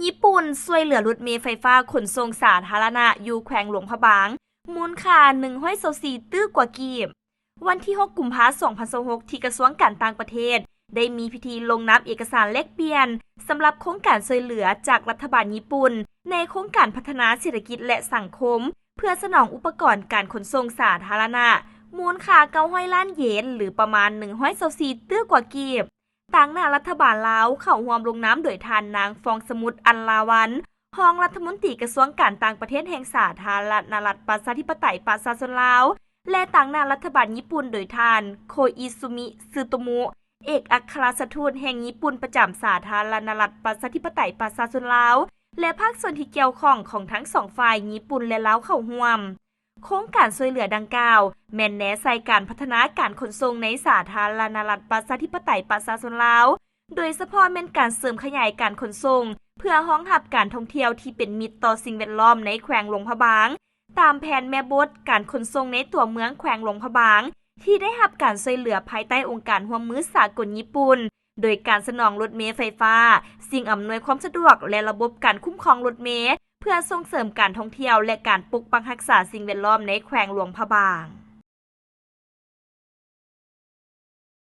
ຍີ່ປຸ່ນຊ່ວຍເຫຼືອລົດເມໄຟຟ້າຂົນສົ່ງສາທາລະນະຢູ່ແຂວງຫຼວງພະບາງ ມູນຄ່າໜຶ່ງຮ້ອຍຊາວສີ່ຕື້ກວ່າກີບ. ວັນທີຫົກ ກຸມພາ ສອງພັນຊາວຫົກ ທີ່ກະຊວງການຕ່າງປະເທດ ໄດ້ມີພິທີລົງນາມເອກະສານແລກປ່ຽນ ສຳລັບໂຄງການຊ່ວຍເຫຼືອຈາກລັດຖະບານຍີ່ປຸ່ນ ໃນໂຄງການພັດທະນາເສດຖະກິດ ແລະ ສັງຄົມ ເພື່ອສະໜອງອຸປະກອນການຂົນສົ່ງສາທາລະນະ ມູນຄ່າເກົ້າຮ້ອຍລ້ານເຢນ ຫຼື ປະມານໜຶ່ງຮ້ອຍຊາວສີ່ຕື້ກວ່າກີບ. ຕາງໜ້າລັດຖະບານລາວເຂົ້າຮ່ວມລົງນາມໂດຍທ່ານນາງ ຟອງສະໝຸດ ອັນລາວັນ ຮອງລັດຖະມົນຕີກະຊວງການຕ່າງປະເທດແຫ່ງສາທາລະນະລັດປະຊາທິປະໄຕປະຊາຊົນລາວ ແລະ ຕາງໜ້າລັດຖະບານຍີ່ປຸ່ນໂດຍທ່ານ ໂຄອິຊູມິ ຊືໂຕມຸ ເອກອັກຄະລັດຖະທູດແຫ່ງຍີ່ປຸ່ນປະຈຳສາທາລະນະລັດປະຊາທິປະໄຕປະຊາຊົນລາວ ແລະ ພາກສ່ວນທີ່ກ່ຽວຂ້ອງຂອງທັງສອງຝ່າຍຍີ່ປຸ່ນ ແລະ ລາວເຂົ້າຮ່ວມ. ໂຄງການຊ່ວຍເຫຼືອດັ່ງກ່າວ ແມ່ນແນໃສ່ການພັດທະນາການຂົນສົ່ງໃນສາທາລະນະລັດປະຊາທິປະໄຕປະຊາຊົນລາວ ໂດຍສະເພາະແມ່ນການເສີມຂະຫຍາຍການຂົນສົ່ງ ເພື່ອຮອງຮັບການທ່ອງທ່ຽວທີ່ເປັນມິດຕໍ່ສິ່ງແວດລ້ອມໃນແຂວງຫຼວງພະບາງ ຕາມແຜນແມ່ບົດການຂົນສົ່ງໃນຕົວເມືອງແຂວງຫຼວງພະບາງ ທີ່ໄດ້ຮັບການຊ່ວຍເຫຼືອພາຍໃຕ້ອົງການຮ່ວມມືສາກົນຍີ່ປຸ່ນ ໂດຍການສະໜອງລົດເມໄຟຟ້າ, ສິ່ງອຳນວຍຄວາມສະດວກ ແລະ ລະບົບການຄຸ້ມຄອງລົດເມ ເພື່ອສົ່ງເສີມການທ່ອງທ່ຽວ ແລະ ການປົກປັກຮັກສາສິ່ງແວດລ້ອມໃນແຂວງຫຼວງພະບາງ.